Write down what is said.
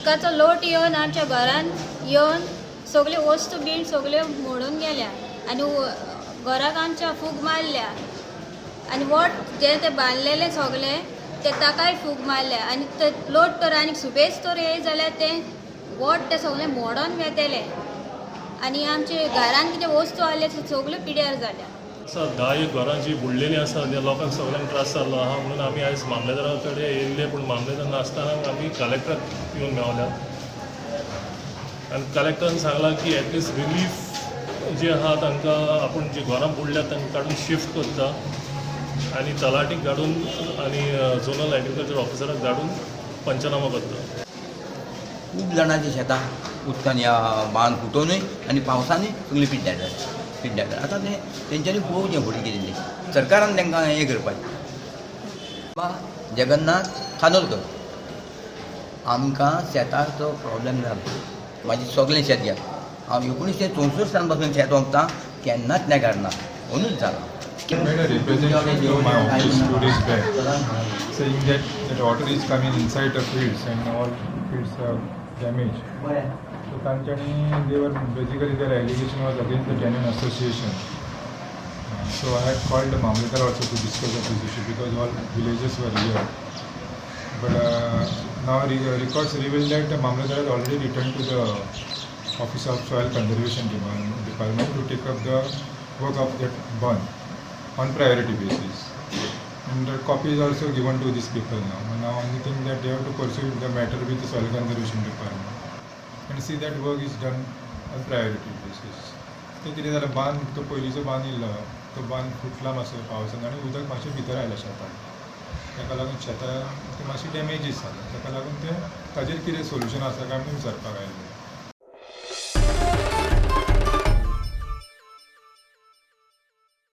उदकाचो लोट येवन आमच्या घरान येवन सगल्यो वस्तू बीन सगल्यो मोडून गेल्या आनी घराक आमच्या फूग मारल्या आनी वट जे ते बांदलेले सगळे ते ताकाय फूग मारल्या आनी ते लोट तर आनी सुबेज तर येय जाल्यार ते वट ते सगळे मोडोन वेतले आनी आमचे घरान कितें वस्तू आहले ते सगल्यो पिड्यार जाल्या. आसा 10 घरां जी बुडलेली आसा त्या लोकांक सगळ्यांक त्रास जाल्लो आहा म्हणून आमी आयज मामलेदारा कडेन येयल्ले, पूण मामलेदार नासतना आमी कलेक्टराक येवन मेवल्या आनी कलेक्टरान सांगलां की एटलिस्ट रिलीफ जे आहा तांकां आपूण जी घरां बुडल्या तांकां काडून शिफ्ट करता आनी तलाटीक धाडून आनी झोनल एग्रीकल्चर ऑफिसराक धाडून पंचनामा करता. खूब जाणांची शेतां उदकान ह्या बांद फुटोवनूय आनी पावसानूय सगळीं पिड्ड्यार जाली पिड्ड्यार जाली. आतां तें तेंच्यांनी पळोवचें फुडें कितें तें, सरकारान तांकां हें करपाचें. बा जगन्नाथ खानोलकर, आमकां शेताचो प्रॉब्लेम जालो. म्हाजें सगळें शेत गेलें. हांव 1964 सान पासून शेत ओंपता, केन्नाच नेगार ना, अंदूच जाला. Made a representation to my office 2 days back, saying that that water is coming inside the fields and all fields are damaged. So तांच्यानी they were basically their allegation was against the tenant association. So I had called the Mamlatdar also to discuss of this issue because all villagers were here. But now records reveal that the Mamlatdar has already returned to the Office of Soil Conservation Department to take up the work of that bond on priority basis. And the copy is also given to these people now. And now only thing that they have to pursue the matter with the Soil Conservation Department and see that work is done on priority basis. ते कितें जालें, बांद तो पयलींचो बांद येयल्लो, तो बांद फुटला मातसो पावसान आनी उदक मातशें भितर आयलें शेतान. ताका लागून शेतां ती मातशी डॅमेजीस जाल्या. ताका लागून ते ताजेर कितें सोल्युशन आसा काय म्हणून विचारपाक आयिल्ले.